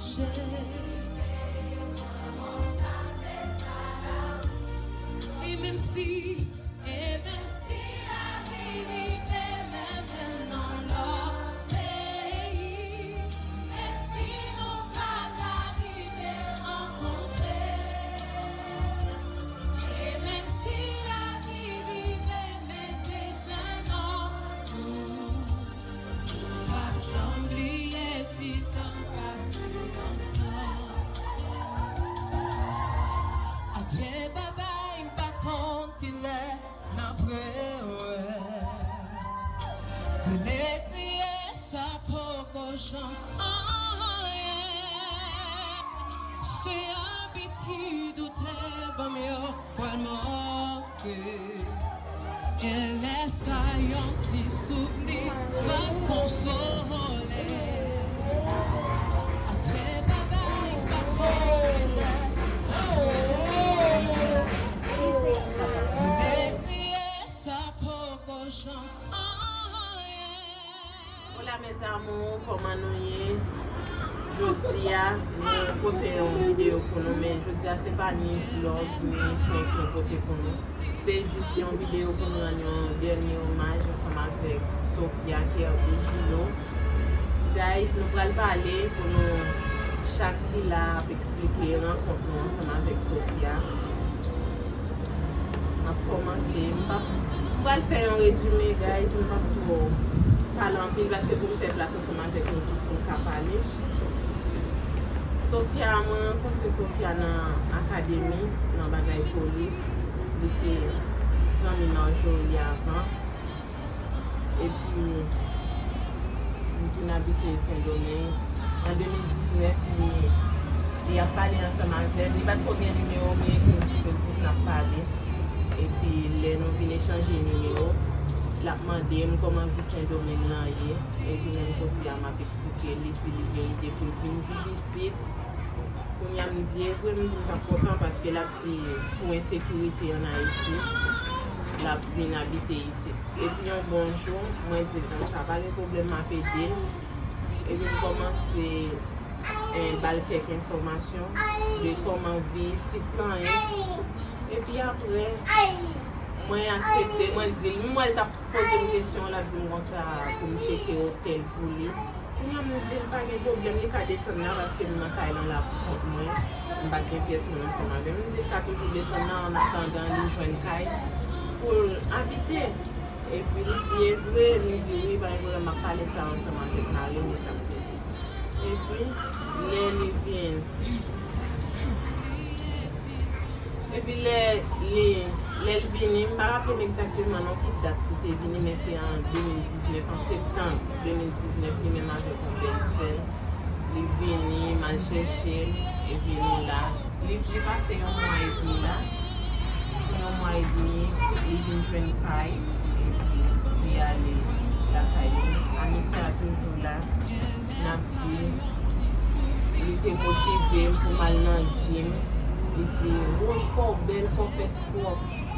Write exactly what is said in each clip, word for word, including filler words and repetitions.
E menm si, e menm si lavi rive mennen n nan lòt peyi, menm si nou pa ta rive rankontre, e menm si lavi rive mete fen nan nou, m p ap janm bliye ti tan pase ansanm. Adye babay, m pa konn kilè n ap rewè. Rele kriye, sa poko janm anyen. Se abitid ou te ban m yo. Pral manke. Genlè sa yon ti souvni va konsole. Adye babay, pa konn kilè. Lè kriye sa poko janm anyen. Hola mes amours, kòman nou ye? Jodi a, nou pote yon videyo pou nou, men jodi a se pa ni vlog, ni prank nou pote pou nou. Se jis yon videyo pou nou rann yon dènye omaj ansanm avèk Sofia Kerby Gillot. Guys, nou pral pale pou nou chak ki la ap eksplike rankont nou ansanm avèk Sofia. M ap kòmanse. M p ap, m pral fè yon rezime, guys. M p ap twò pale anpil paske pou m fè plas ansanm avèk nou tout pou n ka pale. Sofia, mwen rankontre Sofia nan akademi, nan bagay polis. Li te zanmi Marjorie avan. Epi, m vin abite Sendomeng. An de mil diznèf, li, li ap pale ansanm avè m. Li pa t ko gen nimewo m, li ekri m sou Facebook, n ap pale. Epi, lè nou vin echanje nimewo, l ap mande m kòman vi Sendomeng lan ye. Epi, menm kote a, m ap eksplike, li di li gen ide pou l vin viv isit. Kounye a, m di, e vre, m di, m t ap kontan, paske l ap di, pou ensekirite ann Ayiti, l ap vin abite isit. Epi yon bon jou, mwen di l konsa, pa gen pwoblèm, m ap ede l. Epi m kòmanse, eh, ba l kèk enfòmasyon de kòman vi isit lan ye. Epi apre, mwen aksepte, mwen di l, m wè l t ap poze m kesyon, l ap di m konsa pou m tcheke otèl pou li. Kounye a m di l pa gen pwoblèm, li ka desann la paske m nan kay lan la pou kont mwen. M pa t gen pyès moun ansanm avè m. M di l ka toujou desann la annatandan li jwenn kay pou l abite. Epi li di e vre, m di wi, pa gen pwoblèm, m ap pale sa ansanm avèk mari m, e sa m te di. Epi, lè li vin, epi lè li, lè l vini, m pa raple m egzakteman non ki dat li te vini, men se an de mil diznèf, an septanm de mil diznèf, li menm avèk yon bèlsè l. Li vini, m al chèche l, epi nou la. Li, li pase yon mwa edmi la. Sou yon mwa edmi, li vin jwenn kay, epi li ale lakay li. Amitye a toujou la. N ap viv. Li te motive m pou m al nan gym. Li di, Rose, kò w bèl, fò w fè spò.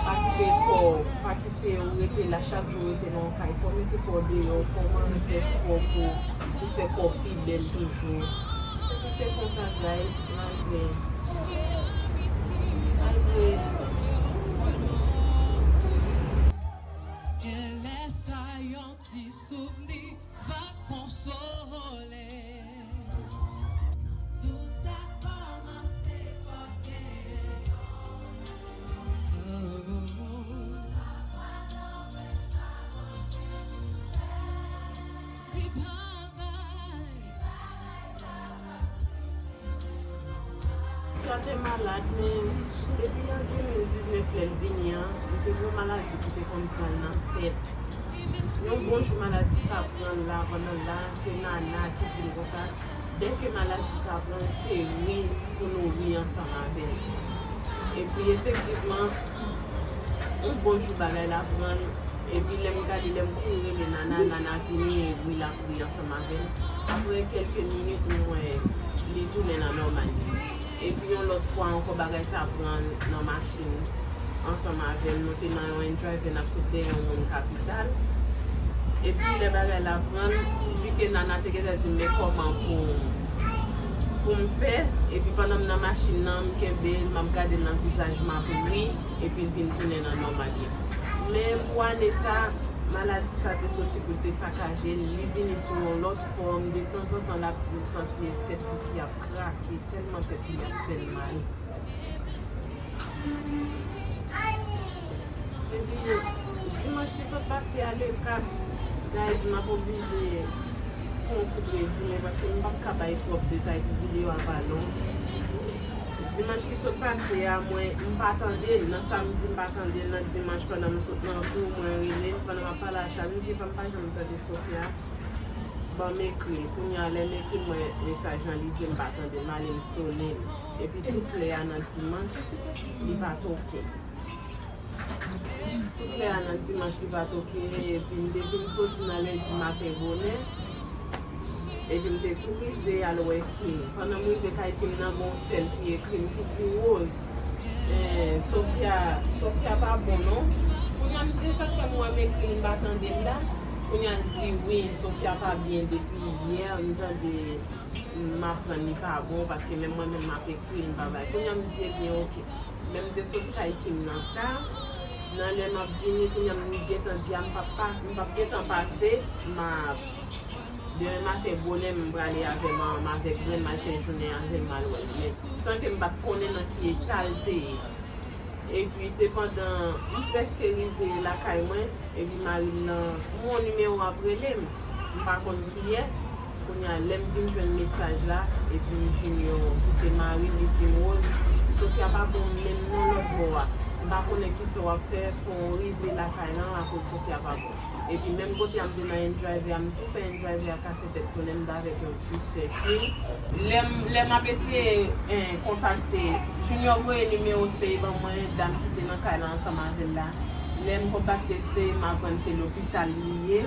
Pa kite kò w, pa kite w rete la, chak jou w rete nan yon kay. Fò w mete kò w deyò, fò w manje, fè spò pou, pou fè kò w pi bèl toujou. Epi se konsa, guys, malgre, malgre. Genlè sa yon ti souvni va konsole. Tout sa kòmanse fòk gen yon. Sa te malad, men depi an de mil diznèf lè l vini an, li te gen yon maladi ki te konn pran l nan tèt. Yon bon jou maladi sa pran l la, pandan l la, se Nana ki di l konsa, dèke maladi sa pran l, se ri pou nou ri ansanm avè l. Epi efektivman, yon bon jou bagay la pran l, epi lè m gade, lè m kouri rele Nana, Nana vini e ri l ap ri ansanm avè l. Apre kèlke minit, nou wè li tounen nan nòmal li. Epi yon lòt fwa ankò, bagay sa pran l nan machin ansanm avè m. Nou te nan yon endrive, n ap sot dèyè yon moun kapital. Epi lè bagay la pran l, vi ke Nana te gentan di m, men kòman pou, pou m fè, epi pandan m nan machin nan, m kenbe l, m ap gade l nan vizaj, m ap ri, epi l vin tounen nan nòmal li. Men pou ane sa, maladi sa te soti pou l te sakaje l, li vini sou yon lòt fòm, detanzantan l ap di l santi tèt li ki ap krake, tèlman tèt li ap fè l mal. Epi, dimanch ki sot pase a, le kat, guys, m ap oblije fè yon kout rezime paske m p ap ka bay twòp detay pou videyo a pa long. Dimanch ki sot pase a, mwen, m pa tande l. Nan samdi, m pa tande l. Nan dimanch, pandan m sot nan kou, mwen rele l. Pandan m ap pale a Charles, m di, "Epa, m pa janm tande Sofia." Ban m ekri l. Kounye a, lè m ekri l, mwen, mesaj lan, li di m pa tande. M ale, m sone l. Epi tout lè a nan dimanch, li pa toke. Tout lè a nan dimanch li pa toke, epi m te vin soti nan lendi maten bonè, epi m te tou rive al wè Kim. Pandan m rive kay Kim nan, gen yon sèl ki ekri m, ki di, "Rose, eh, Sofia, Sofia pa bon non." Kounye a m di, "Sa k fè m wè m ekri l, m pa tande l la?" Kounye a l di, "Wi, Sofia pa byen depi yè, m tande, m aprann li pa bon, paske menm mwen menm m ap ekri l, m pa bay." Kounye a m di, "Ebyen, oke." Men m te sot kay Kim nan ta. Nan lè m ap vini, kounye a m gentan di a, m p ap pa, m p ap gentan pase, m ap, demen maten bonè, m prale avè manman m, avèk grann m al fè jounen avè l, m al wè l. Men, san ke m pa t konnen nan ki eta l te ye. Epi, sepandan, m prèske rive lakay mwen, epi mari m nan, m wè yon nimewo ap rele m. M pa konn kiyès. Kounye a, lè m vin jwenn mesaj la, epi Junior, ki se mari l, li di m, "Rose, Sofia pa bon menm non lòt bò a. M pa konnen kisa w ap fè, fò w rive lakay lan akoz Sofia pa bon." Epi menm kote a m te nan N-Driver a, m tou fè N-Driver a kase tèt konnen m t avèk yon ti sè Kim. Lè m, lè m ap eseye, eh, kontakte, Junior voye nimewo Sey ban mwen, dam ki te nan kay la ansanm avè l la. Lè m kontakte Sey, m aprann se lopital li ye.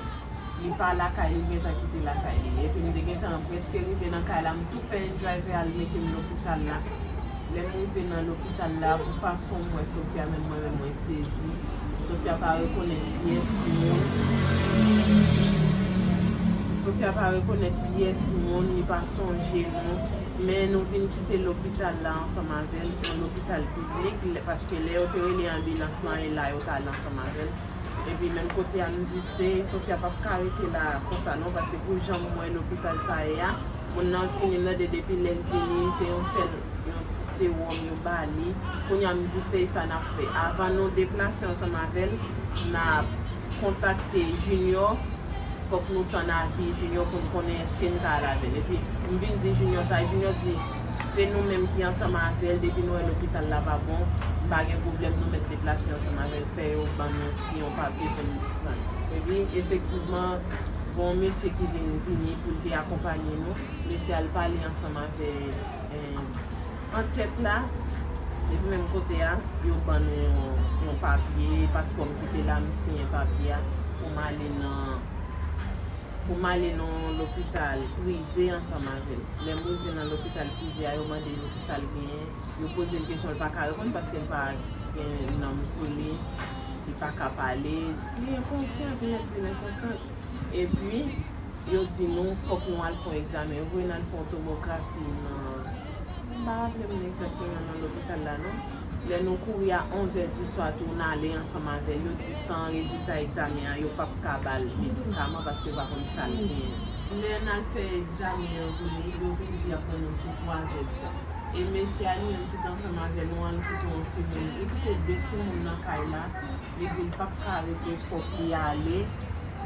Li pa lakay li, gentan kite lakay li. Epi m te gentan prèske rive nan kay la, m tou fè N-Driver al mete m lopital la. Lè m rive nan lopital la, pou fason m wè Sofia, menm mwen menm mwen sezi. Sofia pa rekonèt pyès moun. Sofia pa rekonèt pyès moun, li pa sonje nou. Men nou vin kite lopital la ansanm avè l, yon lopital piblik, lè, paske lè yo te rele anbilans lan, e la yo t ale ansanm avè l. Epi menm kote a, m di Sey, Sofia p ap ka rete la konsa non, paske pou jan m wè lopital sa ye a, moun nan vini, m tande depi lè l vini, se yon sèl, yon ti sewòm yo ba li. Kounye a, m di Sey, sa n ap fè? Avan nou deplase ansanm avè l, n ap kontakte Junior. Fòk nou tann avi Junior pou n konnen èske n ka al avè l. Epi, m vin di Junior sa, Junior di, "Se nou menm ki ansanm avè l, depi nou wè lopital la pa bon, m pa gen pwoblèm, nou mèt deplase ansanm avè l, fè yo ban nou si yon papye pou n pran." Epi, efektivman, gen yon mesye ki vin, vini pou l te akonpanye nou. Mesye a al pale ansanm avè, eh, antèt la. Epi menm kote a, yo ban nou yon, yon papye, paspò m kite la, m siyen papye a pou m ale nan, pou m ale nan yon lopital prive ansanm avè l. Lè m rive nan lopital prive a, yo mande m kisa l genyen. Yo poze l kesyon, l pa ka reponn paske l pa gen nanm sou li. Li pa ka pale. Li enkonsyan, pou n di l enkonsyan. Epi, yo di nou, fòk nou al fè yon egzamen. Yo voye n al fè yon tomografi nan, m pa raple m egzakteman nan lopital la, non. Lè nou kouri a onzè di swa tou, n ale ansanm avè l, yo di san rezilta egzamen an, yo p ap ka ba l medikaman paske yo pa konn sa l genyen. Lè n al fè egzamen an pou li, yo vin di y ap pran nou sou twazè tan. E mesye a li menm ki t ansanm avè nou an, li kite yon timoun, li kite de timoun nan kay la, li di l p ap ka rete, fòk li ale.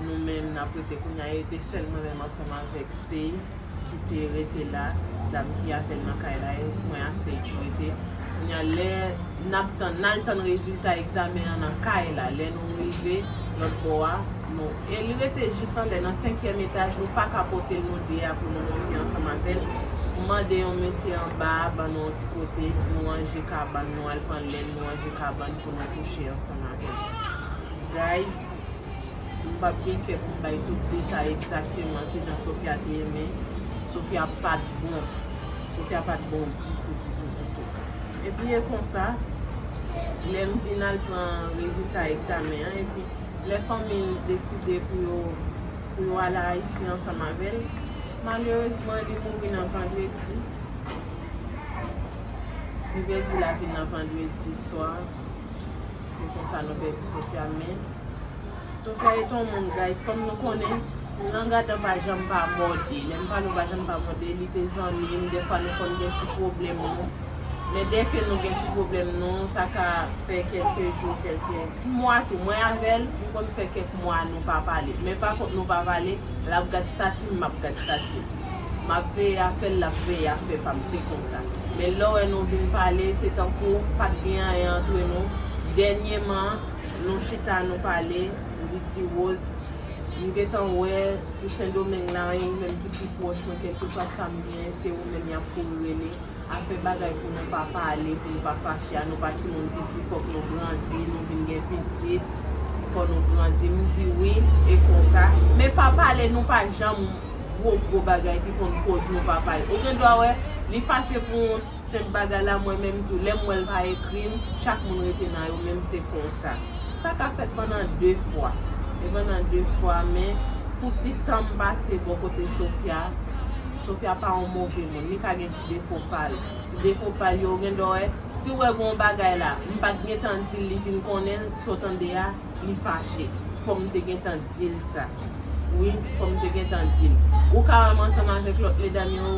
Nou menm, n ap rete kounye a, e te sèl mwen menm ansanm avèk Sey ki te rete la, dam ki avè l nan kay la, e mwen a Sey ki rete. Kounye a, lè n ap tann, n al tann rezilta egzamen an nan kay la. Lè nou rive lòt bò a, nou, e li rete jis anlè, nan senkyèm etaj, nou pa ka pote l nou de a pou nou monte ansanm avè l. M mande yon mesye anba a, ban nou yon ti kote, nou ranje kabann, nou al pran lèn, nou ranje kabann pou nou kouche ansanm avè l. Guys, m p ap gen kè pou m bay tout detay egzakteman kijan Sofia te ye, men Sofia pa t bon. Sofia pa t bon ditou, ditou, ditou. Epi e konsa, lè m vin al pran rezilta egzamen an, epi lè fanmi l deside pou yo, pou yo al Ayiti ansanm avè l, malerezman, li mouri nan vandredi. Li pèdi lavi nan vandredi swa. Se konsa nou pèdi Sofia, men Sofia e t on moun, guys, kòm nou konnen, lang adan pa janm pa mòde. Lè m pale w pa janm pa mòde, li te zanmi m, dèfwa nou konn gen ti pwoblèm nou. Men dèke nou gen ti pwoblèm nou, sa ka fè kèlke jou, kèlke mwa tou. Mwen avè l, m konn fè kèk mwa nou pa pale. Men pa kont nou pa pale, l ap gad stati m, m ap gad stati l. M ap veye afè l, l ap veye afè pa m, se konsa. Men lè w wè nou vin pale, se tankou pa t gen anyen antre nou. Dènyèman, nou chita, nou pale, li di, Rose, m gentan wè pou Sendomeng la, e ou menm ki pi pwòch mwen, kèlkeswa sa m gen, se ou menm y ap kouri rele. Afè bagay pou nou pa pale, pou nou pa fache a, nou pa timoun piti, fòk nou grandi, nou vin gen pitit, fò nou grandi. M di wi, e konsa. Men pa pale, nou pa janm gwo, gwo bagay ki konn koz nou pa pale. Ou gen dwa wè, li fache pou yon senp bagay la, mwen menm tou, lè m wè l pa ekri m, chak moun rete nan yo menm, se konsa. Sa ka fèt pandan de fwa. E pandan de fwa, men pou ti tan m pase bò kote Sofia, Sofia pa yon move moun. Li ka gen ti defo pa l. Ti defo pa l yo, ou gen dwa wè, si w wè gen yon bagay la, m pa t gentan di l, li vin konnen l, sa w tande a, li fache. Fò m te gentan di l sa. Wi, fò m te gentan di l. Ou ka wè m ansanm avèk lòt medam yo,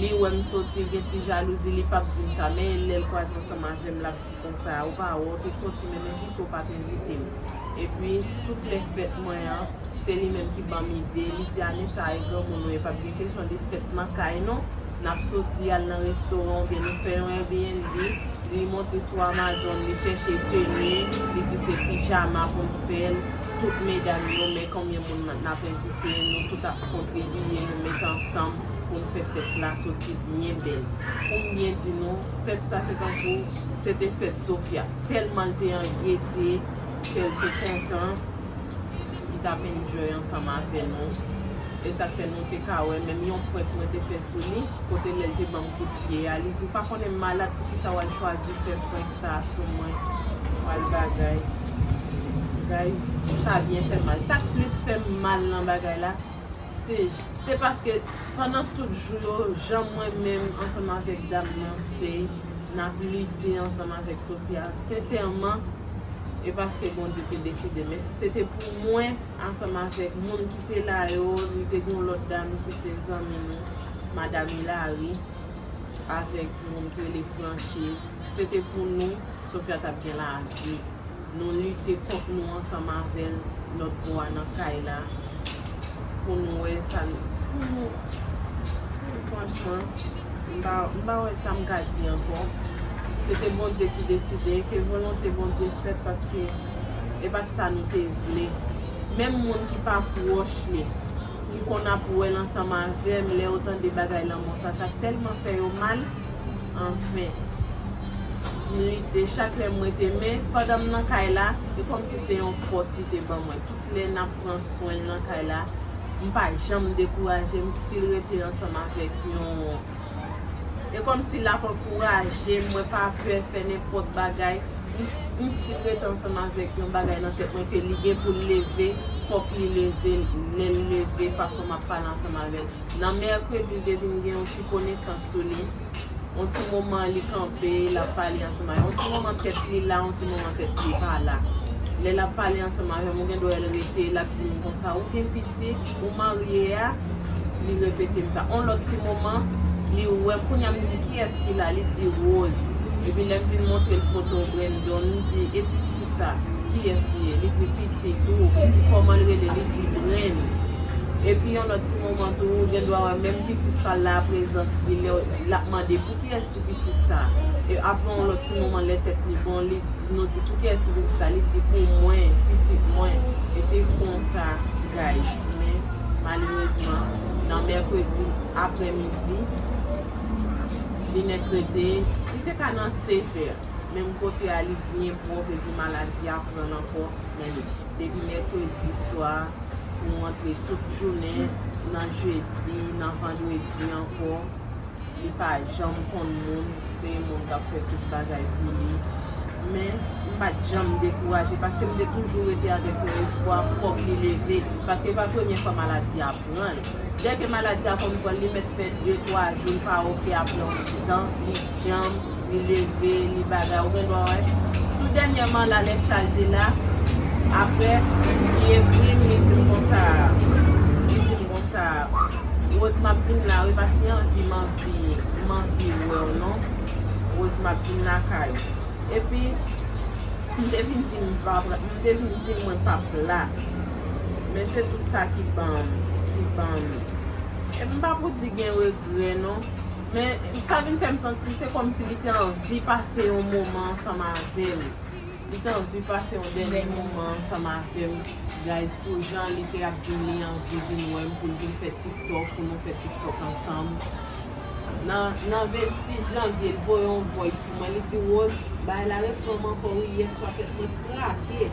li wè m soti, gen ti jalouzi, li p ap di m sa. Men lè l kwaze ansanm avè m, l ap di konsa, ou pa wè, w te soti, men m envite w, pa t envite m. Epi, tout lè fèt mwen an, se li menm ki ban m ide. Li di, ane sa a, e granmoun nou ye, p ap gen kesyon de fèt nan kay, non. N ap soti al nan restoran oubyen nou fè yon Airbnb. Li monte sou Amazon, li chèche teni, li di se pijama pou n fè l. Tout medam yo, men konbyen moun n ap envite, nou tout ap kontribiye, nou mete ansanm pou n fè fèt la soti byen bèl. Pou m byen di nou, fèt sa se tankou se te fèt Sofia. Tèlman l te an gete, kè l te kontan, li t ap enjoy ansanm avè nou. E sa k fè nou te ka wè menm yon prank mwen te fè sou li, kote lè l te ban m kout pye a, li di, "Ou pa konnen m malad, poukisa w al chwazi fè prank sa a sou mwen?" W al bagay. Guys, sa byen fè m mal. Sa k plis fè m mal nan bagay la, se, se paske pandan tout jou yo, jan mwen menm ansanm avèk dam nan, se n ap lite ansanm avèk Sofia. Sensèman, e paske Bondye te deside. Men si se te pou mwen, ansanm avèk moun ki te la yo, li te gen yon lòt dam ki se zanmi nou, Madanm Hilary, avèk yon moun ki rele Franchiz. Si se te pou nou, Sofia t ap gen lavi. Nou lite kont nou ansanm avè l lòt bò a nan kay la pou nou wè sa n-, pou nou, franchman, m pa, m pa wè sa m ka di ankò. Se te Bondye ki deside, ke volonte Bondye fèt, paske e pa t sa nou te vle. Menm moun ki pa pwòch li, ki konn ap wè l ansanm avè m, lè yo tande bagay lanmò sa, sa tèlman fè yo mal. Anfen, m lite chak lè m rete, men pandan m nan kay la, e kòmsi se yon fòs li te ban mwen. Tout lè n ap pran swen l nan kay la, m pa janm dekouraje, m still rete ansanm avèk yon, e kòmsi l ap ankouraje m, mwen pa pè fè nenpòt bagay. M, m still rete ansanm avèk yon bagay nan tèt mwen ke li gen pou l leve, fòk li leve, lè l leve, fason m ap pale ansanm avè l. Nan mèkredi, l te vin gen yon ti konesans sou li. Yon ti moman, li kanpe, l ap pale ansanm avè l. Yon ti moman, tèt li la, yon ti moman, tèt li pa la. Lè l ap pale ansanm avè m, ou gen dwa wè l rete, l ap di m konsa, "Ou gen pitit, ou marye a?" Li repete m sa. Yon lòt ti moman, li wè m, kounye a m di, "Kiyès ki la?" Li di, "Rose." Epi lè m vin montre l foto Brandon, m di, "E ti pitit sa, kiyès li ye?" Li di, "Pitit ou." M di, "Kòman l rele?" Li di, "Bren." Epi yon lòt ti moman tou, ou gen dwa wè menm pitit pa l la, prezans li, lè l ap mande, "Pou kiyès ti pitit sa?" E apre yon lòt ti moman, lè tèt li bon, li, nou di, "Pou kiyès ti pitit sa?" Li di, "Pou mwen, pitit mwen." E te konsa, guys. Men, malerezman, nan mèkredi aprèmidi, li nèt rete, li te ka nan sèt è. Menm kote a, li byen pwòp, epi maladi a pran l ankò. Men li, depi mèkredi swa, nou antre tout jounen, nan jedi, nan vandredi ankò. Li pa janm konn moun, se yon moun k ap fè tout bagay pou li. Men, m pa t janm dekouraje, paske m te toujou rete avèk yon espwa, fòk li leve, paske e pa premye fwa maladi a pran l. Dèke maladi a konn pran l, li mèt fè de, twa jou, l pa oke, apre yon ti tan, li djanm, Li leve, li bagay, ou gen dwa wè. Tou dènyèman la, lè Charles te la, apre, li ekri m, li di m konsa, li di m konsa, Rose, m ap vin la wi, pati anvi, m anvi, m anvi wè w non. Rose, m ap vin lakay ou. Epi, m te vin di m pa, m te vin di mwen p ap la. Men se tout sa ki ban m, ki ban m. Epi m pa pou di gen regrè non. Men sa vin fè m santi se kòmsi li te anvi pase yon moman ansanm avè m. Li te anvi pase yon dènye moman ansanm avè m. Guys, pou jan li te ap di m li anvi vin wè m pou l vin fè TikTok, pou nou fè TikTok ansanm. Nan, nan vennsis janvye, l voye yon voice pou mwen. Li di, Rose, bagay la reprann m ankò wi, yèswa tèt mwen krake.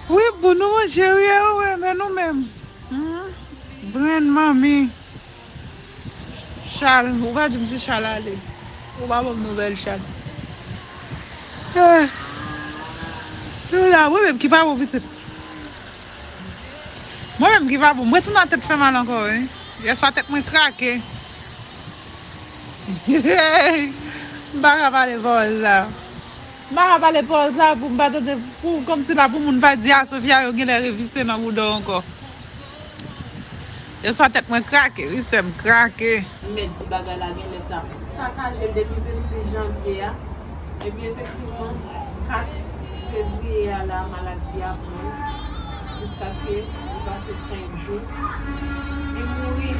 Wi, pou nou manje wi, e ou renmen nou menm. Hmm? Brenn manmi. Charles, ou pa di m si Charles ale. Ou pa ban m nouvèl, Charles. Eh, nou la, mwen menm ki pa bon pitit. Mwen menm ki pa bon. Mwen tou nan tèt fè mal ankò, wi. Yèswa tèt mwen krake. M pa ka pale pawòl sa. M pa ka pale pawòl sa pou m pa tande, pou kòmsi la pou moun pa di a Sofia yo genlè revise nan bouda w ankò. Yèswa tèt mwen krake, wi, sè m krake. M mèt di bagay la genlè t ap sakaje l depi vennsis janvye a. Epi efektivman, kat fevriye a la, maladi a pran l, jiskaske li pase senk jou, li mouri.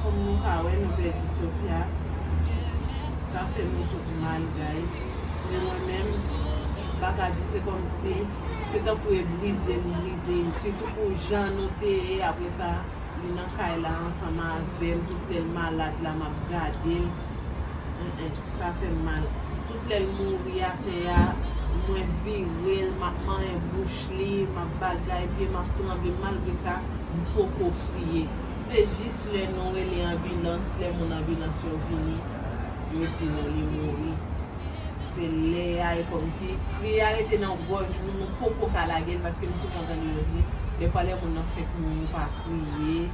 Kòm nou ka wè, nou pèdi Sofia. Sa fè nou tout mal, guys. Men mwen menm, m pa ka di se kòmsi, se tankou e brize m brize. Sitou pou jan nou te ye, apre sa, li nan kay la ansanm avè m. Tout lè l malad la, m ap gade l. Sa fè m mal. Tout lè l mouri atè a, mwen vire l, m ap manyen bouch li, m ap bagay, pye m ap tranble. Malgre sa, m poko kriye. Se jis lè nou rele anbilans, lè moun anbilans yo vini, yo di nou li mouri. Se lè a, e kòmsi kriye a rete nan gòj nou, nou poko ka lage l, paske m souvan tande yo di, dèfwa lè moun nan fenk mouri, ou pa kriye,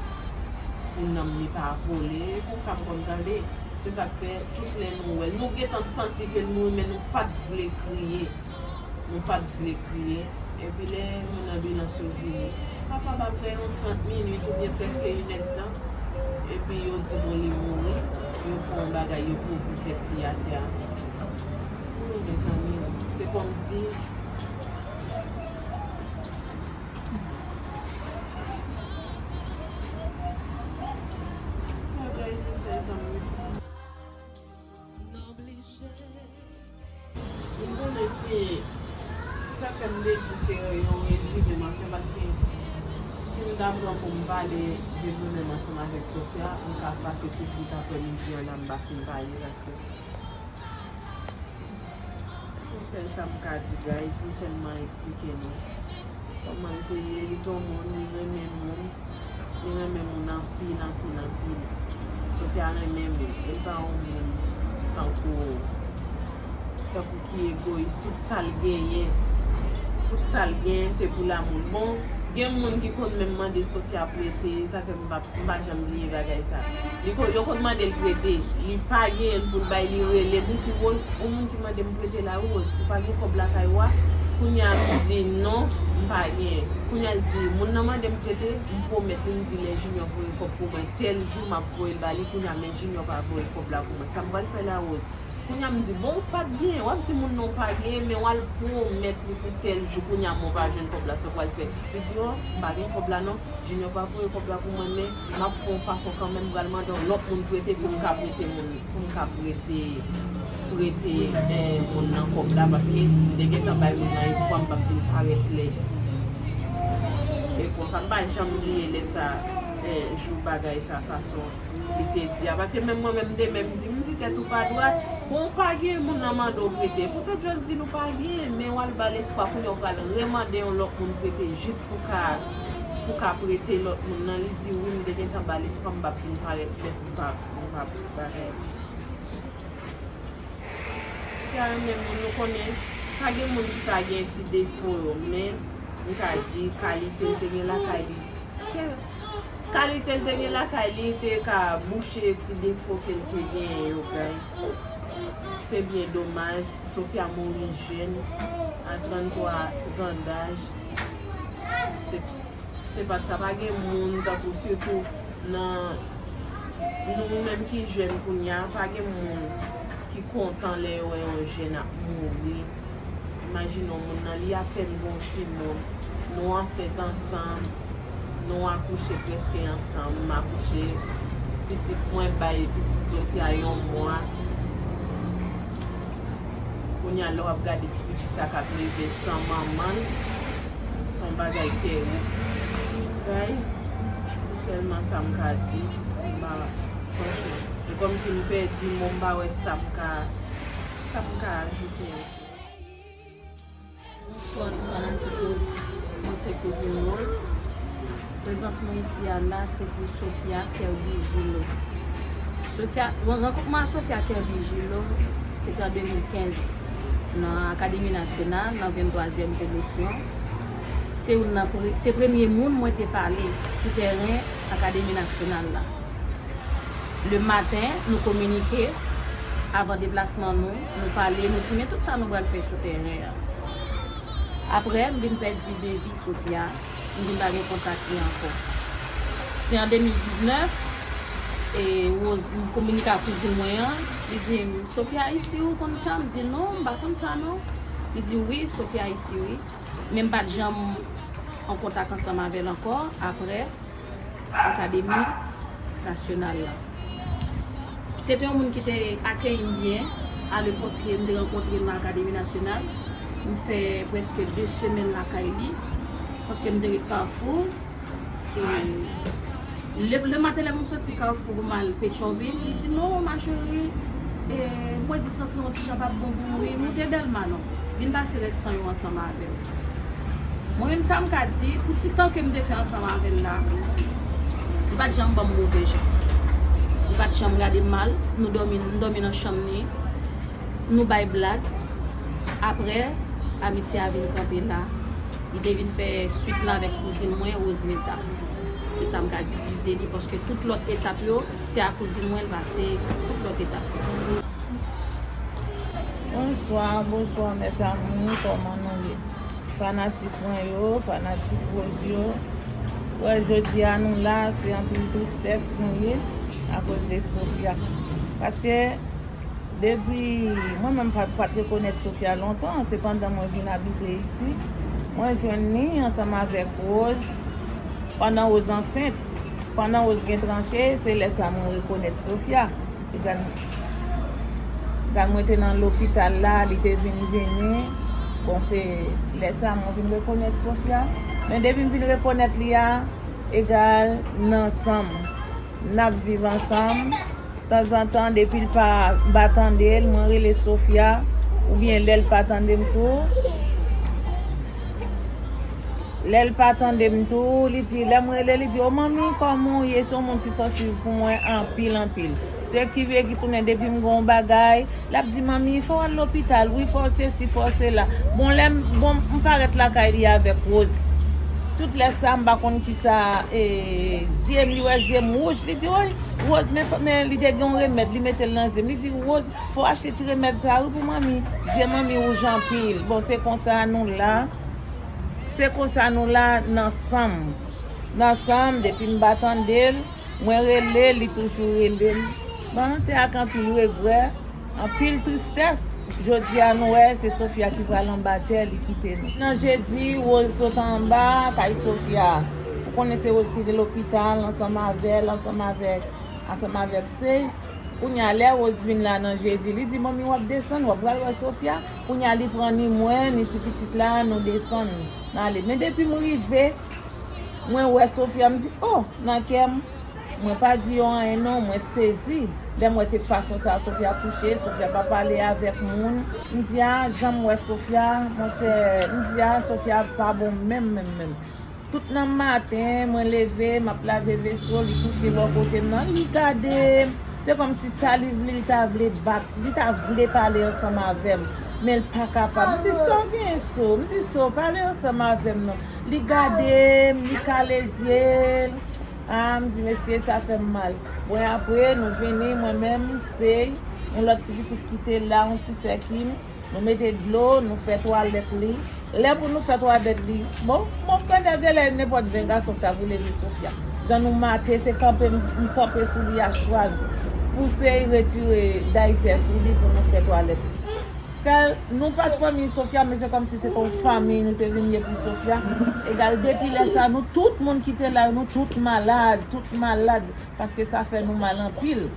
pou nanm li pa vole. E konsa m konn tande. Se sa k fè, tout lè nou wè l, nou gentan santi ke l mouri, men nou pa t vle kriye. Nou pa t vle kriye. Epi lè moun anbilans yo vini, kapab apre yon trant minit oubyen prèske inèdtan, epi yo di nou li mouri, yo pran yon bagay, yo kouvri tèt li atè a. Wi, mezanmi, se kòmsi, bagay se sèl sa m M konnen si, se sa k fè m te di se yon rezime m ap fè, paske si m ta pran pou m pale de pwoblèm ansanm avèk Sofia, m ka pase tout bout aprèmidi an la m pa fin pale, paske yon sèl sa m ka di, guys, m sèlman eksplike nou kòman l te ye, li t yon moun, li renmen moun. Li renmen moun anpil, anpil, anpil. Sofia renmen moun. E l pa yon moun tankou, tankou ki egoyis. Tout sa l genyen, tout sa l genyen, se pou lanmou l. Bon, gen moun ki konn menm mande Sofia prete, sa fè m pa, m pa janm bliye bagay sa. Li konn, yo konn mande l prete, li pa genyen l pou l bay, li rele m, li di, Rose, yon moun ki mande m prete la, Rose, ou pa gen kòb lakay ou a? Kounye a, m di, non, m pa genyen. Kounye a l di, moun nan mande m prete, m pwomèt li, m di lè Junior voye kòb pou mwen, tèl jou m ap voye l ba li, kounye a men Junior pa voye kòb la pou mwen. Sa m pral fè la, Rose? Kounye a m di, bon, ou pa t genyen, w ap di moun nan ou pa genyen, men w al pwomèt li pou tèl jou, kounye a men w pa jwenn kòb la, sa w pral fè? Li di, o, m pa gen kòb la non, Junior pa voye kòb la pou mwen, men m ap fè yon fason kanmenm, m pral mande yon lòt moun prete pou m ka prete moun. Pou m ka prete, prete, eh, moun nan kòb la, paske m te gentan bay moun nan espwa m p ap vin parèt lèd. E konsa, m pa janm bliye lè sa, eh, jou bagay sa, fason li te di a. Paske menm mwen menm, m te menm di, m di tèt ou pa dwat, bon, ou pa gen moun nan mande w prete. Poutèt just di l ou pa gen, men w al ba l espwa, kounye a w pral remande yon lòt moun prete, jis pou ka, pou ka prete lòt moun nan. Li di, wi, m te gentan ba l espwa, m p ap vin parèt lèd, m p ap, m p ap bagay. Sofia renmen moun, nou konnen, pa gen moun ki pa gen ti defo yo, men m ka di kalite l te gen lakay li. Ke, Kalite l te gen lakay li te ka bouche ti defo ke l te genyen yo, guys. Se byen domaj, Sofia mouri jèn, a tranntwa zan daj. Se, se pa t sa, pa gen moun tankou, sitou nan nou menm ki jèn kounye a, pa gen moun ki kontan lè yo wè yon jèn ap mouri. Imajine w, moun nan li apèn gen yon timoun, nou ansent ansanm, nou akouche prèske ansanm, m akouche pitit mwen bay pitit Sofia yon mwa. Kounye a lè w ap gade ti pitit sa k ap leve san manman l, se yon bagay tèrib. Guys, se sèlman sa m ka di. M pa, franchman, e kòmsi m pèdi mo, m pa wè sa m ka, sa m ka ajoute ankò. Bonswa tout fanatik Rose. Mwen se kouzin Rose. Prezans mwen isi a la se pou Sofia Kirby Gillot. Sofia, ran-, rankont mwen a Sofia Kirby Gillot se te an de mil kenz nan Akademi Nasyonal, nan venntwazyèm pwomosyon. Se youn nan pre-, se premye moun mwen te pale sou tèren Akademi Nasyonal la. Le maten, nou kominike, avan deplasman nou, nou pale, nou di men tout sa nou pral fè sou tèren an. Apre, m vin pèdi Baby Sofia, m vin pa gen kontak li ankò. Se an de mil diznèf, e Rose, m kominike ak kouzin mwen an, li di m, "Sofia isi, ou konn sa?" M di, "Non, m pa konn sa non." Li di, "Wi, Sofia isi, wi." Men m pa t janm an kontak ansanm avè l ankò, apre Akademi Nasyonal la. Se te yon moun ki te akeyi m byen alepòk ke m te rankontre l nan Akademi Nasyonal. M fè prèske de semèn lakay li, paske m te ret Kafou. E le, le maten lè m soti Kafou pou m al Petyonvil, li di, "Non, ma chérie, e, m wè distans lan yon ti jan pa t bon pou ou, wi, moute Dèlma non. Vin pase rès tan yo ansanm avè m." Mwen menm sa m ka di, pou ti tan ke m te fè ansanm avè l la, li pa t janm ban m move jan. Li pa t janm gade m mal, nou dòmi, m dòmi nan chanm li, nou bay blag. Apre, amitye a vin kanpe la. Li te vin fè swit la avèk kouzin mwen, Rosemilda. E sa m ka di plis de li, paske tout lòt etap yo, se a kouzin mwen l pase tout lòt etap yo. Bonswa, bonswa, mes amours, kòman nou ye? Fanatik mwen yo, fanatik Rose yo. Wè, jodi a nou la, se anpil tristès nou ye, akoz de Sofia. Paske, depi, mwen menm pa, pa t rekonèt Sofia lontan, se pandan mwen vin abite isi, mwen jwenn li ansanm avèk Rose, pandan Rose ansent. Pandan Rose gen tranche, se lè sa mwen rekonèt Sofia. Egal, egal mwen te nan lopital la, li te vin vini. Bon, se lè sa mwen vin rekonèt Sofia. Men depi m vin rekonèt li a, egal n ansanm. N ap viv ansanm. Tanzantan, depi l pa, m pa tande l, mwen rele Sofia, oubyen lè l pa tande m tou. Lè l pa tande m tou, li di, lè m rele, li di, "O manmi, kòman w ye?" Se yon moun ki sansiv pou mwen anpil, anpil. Se ki vye ki tounen depi m gen yon bagay, l ap di, "Manmi, fò w al lopital, wi, fò w sesi, fò w sela." Bon, lè m, bon, m parèt lakay li avèk Rose. Tout lè sa, m pa konn kisa, e, zye m, li wè zye m wouj, li di, "Oy, Rose, men, men li te gen yon remèd, li mete l nan zye m." Li di, "Rose, fò w achte ti remèd sa, wi, pou manmi. Zye manmi wouj anpil." Bon, se konsa nou la. Se konsa nou la, n ansanm. N ansanm, depi m pa tande l, mwen rele, li toujou rele m. Bon, se ak anpil regrè, anpil tristès. Jodi a, nou wè, se Sofia ki pral anba tè, li kite nou. Nan jedi, Rose sot anba kay Sofia. Ou konnen se Rose ki te lopital, ansanm avè l, ansanm avèk, ansanm avèk sè. Kounye a, lè Rose vin la nan jedi, li di, "Manmi, w ap desann, w ap pral wè Sofia." Kounye a, li pran ni mwen, ni ti pitit la, nou desann, n ale. Men depi m rive, mwen wè Sofia, m di, "O!" Nan kè m, mwen pa di yo anyen non, mwen sezi. Lè m wè se fason sa a Sofia kouche, Sofia pa pale avèk moun. M di, "A, jan m wè Sofia, monchè," m di, "A, Sofia pa bon menm, menm, menm." Tout nan maten, mwen leve, m ap lave veso, li kouche bò kote m nan, li gade m. Se kòmsi sa li vle, li ta vle bat, li ta vle pale ansanm avè m. Men l pa kapab. M di, "Sa w genyen, So?" M di, "So, pale ansanm avè m non." Li gade m, li kale zye l. Ah, m di, mesye, sa fè m mal. Bon, apre, nou vini, mwen menm, Sey, yon lòt ti pitit ki te la, yon ti sè Kim. Nou mete dlo, nou fè twalèt li. Lè pou nou fè twalèt li, bon, mwen pandan genlè nenpòt ven gason k ta vle vin Sofia. Jan nou make, se kanpe m, m kanpe sou li a chwal. Pouse l retire daypè sou li pou nou fè twalèt li. Kè nou pa t fanmi Sofia, men se kòmsi se t yon fanmi nou te vin ye pou Sofia. Egal, depi lè sa, nou tout moun ki te la, nou tout malad, tout malad, paske sa fè nou mal anpil.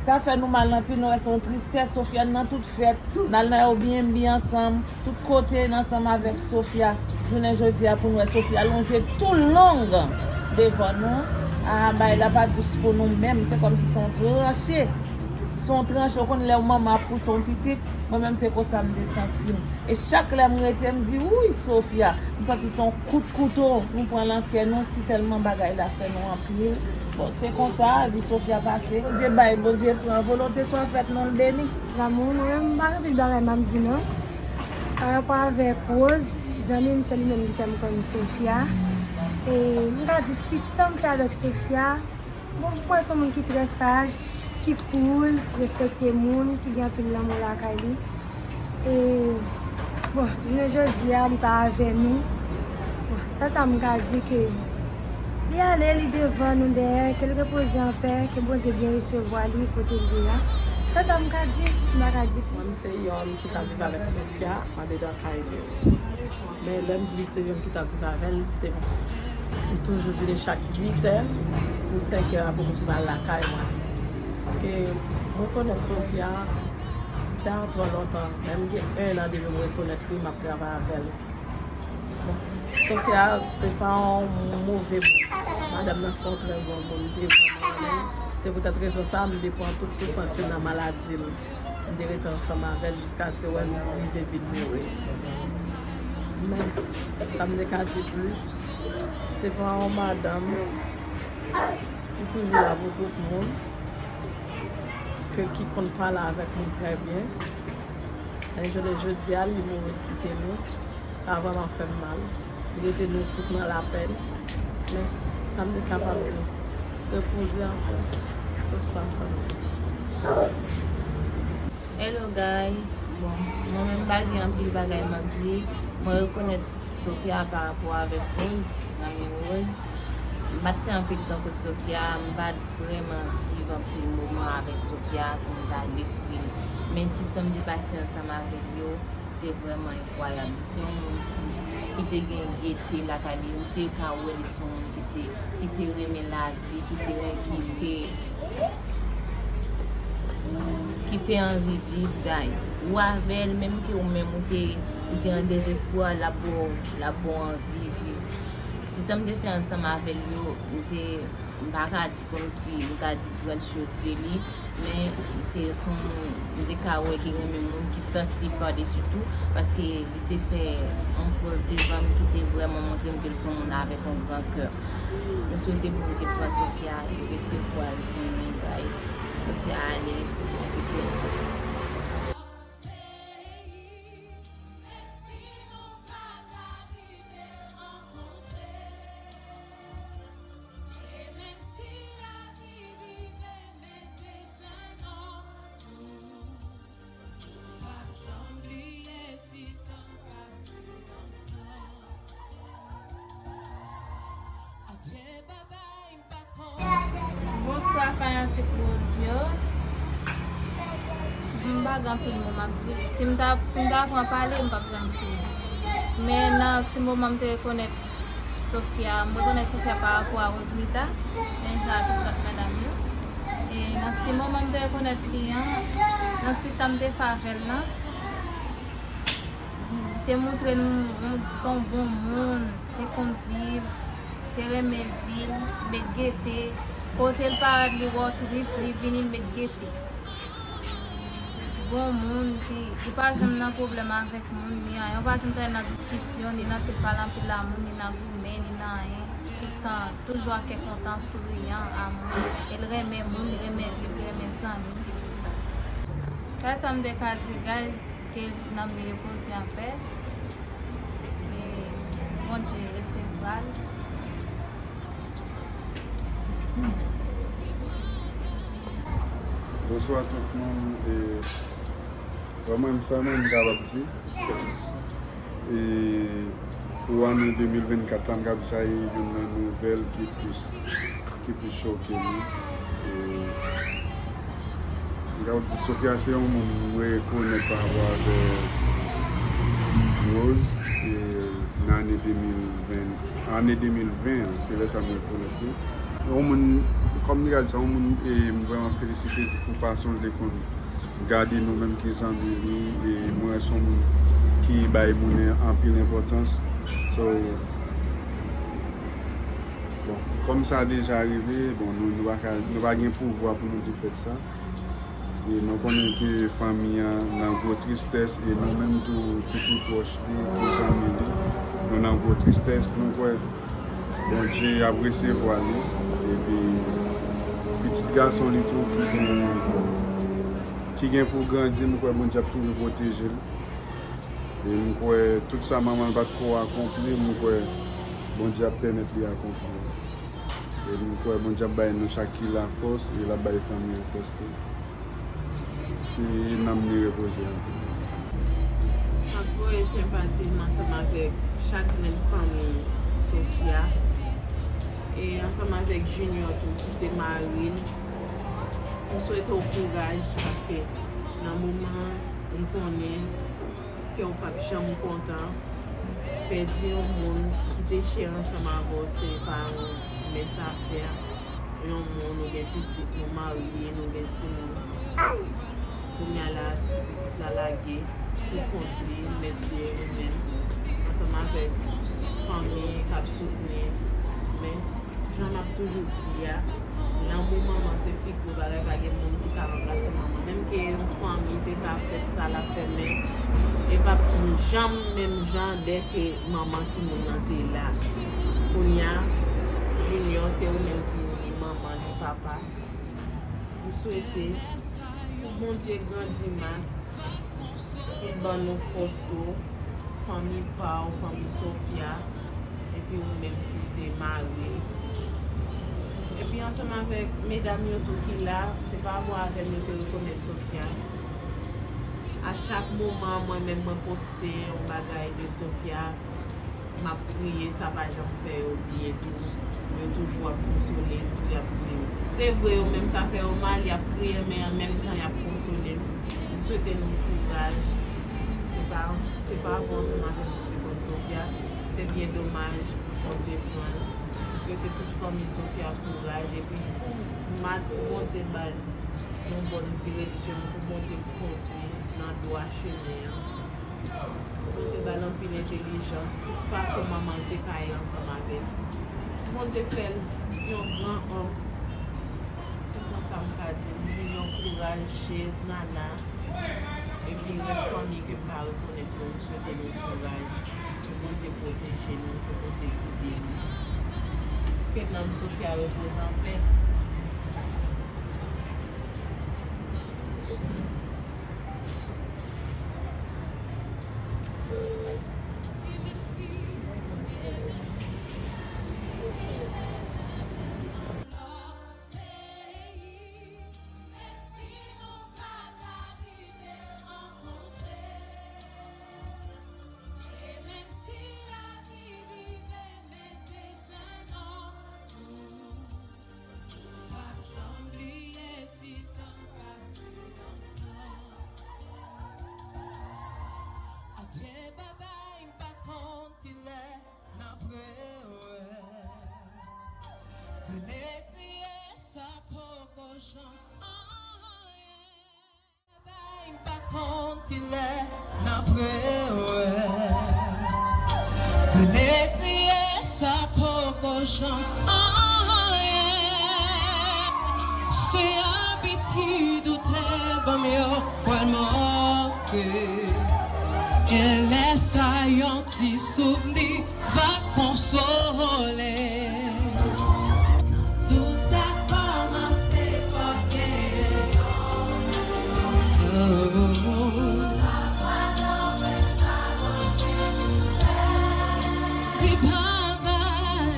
Sa fè nou mal anpil, nou wè se yon tristès. Sofia nan tout fèt, n al nan Airbnb ansanm, tout kote n ansanm avèk Sofia. Jounen jodi a pou nou wè Sofia lonje tou long devan nou. Ah, bagay la pa dous pou nou menm, se kòmsi se yon tranche. Se yon tranche, ou konn lè yon manman ap pouse yon pitit, mwen menm se konsa m te santi m. E chak lè m rete, m di, wouy, Sofia, m santi se yon kout kouto nou pran nan kè nou, si tèlman bagay la fè nou anpil. Bon, se konsa, vi Sofia pase. Bondye bay, Bondye pran, volonte swa fèt, non l beni. Zanmi, mwen menm, m pa gen anpil bagay m ap di, non. Pa rapò avèk Rose, zanmi m, se li menm ki fè m konn Sofia. E m ka di, ti tan m fè avèk Sofia, bon, mwen se yon moun ki trè saj, ki cool, respekte moun, ki gen anpil lanmou lakay li. E, bon, jounen jodi a, li pa avè nou. Bon, sèl sa m ka di ke li ale, li devan, nou dèyè, ke l repoze anpè, ke Bondye byen resevwa li kote l ye a. Sèl sa m ka di, m pa ka di plis. Mwen, m se yon ki t ap viv avèk Sofia andedan kay li. Men lè m di m se yon ki t ap viv avè l, se m toujou vini chak uit è pou senk è apre m toujou al lakay mwen. Ke mwen konèt Sofia, se a twò lontan. Menm gen en an depi m rekonèt li, m ap travay avè l. Bon, Sofia, se pa yon move moun. Madanm nan se yon trè bon moun, m te vrèman renmen l. Se poutèt rezon sa a, m te pran tout soufrans yo nan maladi l. M te rete ansanm avè l jiskaske wè l rive vin mouri. Men, sa m te ka di plis, se pa yon madanm ki toujou la pou tout moun, ke ki konn pale avèk moun trè byen. Men jounen jodi a, li mouri, li kite nou. Sa vrèman fè m mal. Li rete nou tout nan lapèn. Men, sa m te kapab di, repoze anpè. Se sa m santi. Hello guys. Bon, mwen menm pa gen anpil bagay m ap di. Mwen rekonèt Sofia pa rapò avèk Rose, zanmi Rose. M pa t fè anpil tan kot Sofia, m pa t vrèman viv anpil moman avèk Sofia pou m ta dekri l. Men ti tan m te pase ansanm avèk yo, se vrèman enkwayab. Se yon moun ki, ki te gen gete lakay li, ou te ka wè li se yon moun ki te, ki te renmen lavi, ki te, ki te, ki te anvi viv, guys. Ou avè l, menm ke ou menm ou te, ou te an dezespwa, l ap ba w, l ap ba w anvi viv. Ti tan m te fè ansanm avè l yo, m te, m pa ka di kòmsi m ka di gran choz de li, men li te se yon moun, m te ka wè ki renmen moun, ki sansib pa desi tou, paske li te fè yon prèv devan m ki te vrèman montre m ke l se yon moun avèk yon gran kè. M swete Bondye pran Sofia e resevwa l byen, guys. Sofia ale, kite l. Bonswa fanatik Rose yo. M pa gen anpil mo m ap di. Si m ta, si m ta pran pale, m p ap janm fini. Men nan ti moman m te rekonèt Sofia, m rekonèt Sofia pa rapò a Rosemita, menm jan ak tout lòt madanm yo. E nan ti moman m te rekonèt li an, nan ti tan m te fè avè l lan, te montre nou yon ton bon moun, te konn viv, te renmen vi l, met gete. Kote l parèt, li wè w tris, li vini, l met gete. Bon moun, ki, ki pa janm nan pwoblèm avèk moun, ni anyen. Ou pa janm tande nan diskisyon, ni nan tout pale anpil a moun, ni nan goumen, ni nan anyen. Tout tan, toujou ak kè kontan, souriyan, a moun. E l renmen moun, li renmen viv, li renmen zanmi, tout sa. Sa, sa m te ka di, guys. Ke nanm li repoze anpè. E Bondye resevwa l. Bonswa tout moun. E, bon, mwen, sa mwen m kapab di. E, pou ane de mil vennkat la, m kapab di sa e youn nan nouvèl ki plis, ki plis choke m. E, m kapab di Sophia se yon moun m rekonèt pa rapò avè Rose, e, nan ane de mil ven, ane de mil ven an, se lè sa m rekonèt li. Yon moun, kòm li ka di sa, yon moun, e, m vrèman felisite pou fason l te konn gade nou menm ki zanmi li, e mwen se yon moun ki bay moun anpil enpòtans. So, bon, kòm sa deja rive, bon, nou, nou pa ka, nou pa gen pouvwa pou nou te fè sa. E nou konnen ke fanmi an nan gwo tristès, e nou menm tou ki pi pwòch li, ki zanmi li, nou nan gwo tristès. Nou kwè Bondye ap resevwa li, epi pitit gason li tou ki gen, ki gen pou grandi, m kwè Bondye ap toujou pwoteje l. E m kwè tout sa manman l pa t ko akonpli, m kwè Bondye ap pèmèt li akonpli. E m kwè Bondye ap bay nou chak ki la fòs, e l ap bay fanmi an fòs tou. Ke nanm li repoze an pe. M ap voye senpati m ansanm avèk chak grenn fanmi Sophia. E ansanm avèk Junior tou, ki se mari l. M swete w kouraj, paske nan moman, m konnen kè w p ap janm kontan pèdi yon moun ki te chè ansanm avè w, se pa yon mens afè. Yon moun, nou gen pitit, nou marye, nou gen timoun. Kounye a la, ti pitit la lage pou kont li, mèt li e li menm, ansanm avèk fanmi k ap soutni. Men, jan m ap toujou di a, lanmou manman se pi gwo bagay, pa gen moun ki ka ranplase manman. Menm ke yon fanmi te ka fè sa l ap fè, men e p ap janm menm jan lè ke manman timoun nan te la. Kounye a, Junior, se ou menm ki ni manman, ni papa. M swete pou Bondye grandi Mak, ki ban nou fòs tou, fanmi pa w, fanmi Sophia, epi ou menm ki te mari l. Epi ansanm avèk medam yo tou ki la, se pa rapò avè m yo te rekonèt Sophia. A chak moman, mwen menm, mwen poste yon bagay de Sophia, m ap kriye, sa pa janm fè yo byen tou. Yo toujou ap konsole m, pou y ap di m. Se vre, yo menm sa fè yo mal, y ap kriye, men an menm tan, y ap konsole m. M swete nou kouraj. Se pa, se pa bon, se maten nou te konn Sophia. Se byen domaj, Bondye pran l. M swete tout fanmi Sophia kouraj, epi pou Mak, pou Bondye ba l yon bòn direksyon, pou Bondye kondwi nan dwa chemen an. Bondye ba l anpil entèlijans, tout fason manman l te ka ye ansanm avè l. Bondye fè l yon gran òm. Se konsa m ka di l. Junior, kouraj, cheri, Nana, epi rès fanmi ke m pa rekonèt yo, m swete nou kouraj. Ke Bondye pwoteje nou, ke Bondye gide nou. Ke nanm Sophia repoze anpè. Adye babay, m pa konn kilè n ap rewè. Rele kriye, sa poko janm anyen. Bay m pa konn kilè n ap rewè. Rele kriye, sa poko janm anyen. Se abitid ou te ban m yo, pral manke. E lè sa yon ti souvni va konsole. Tout sa kòmanse fòk gen yon. Oh. Di babay.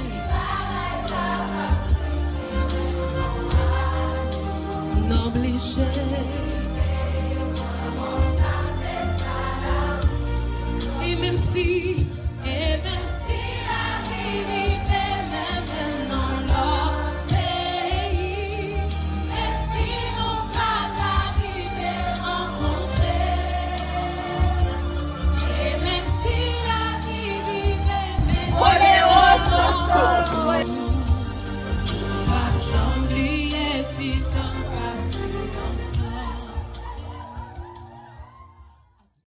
Chè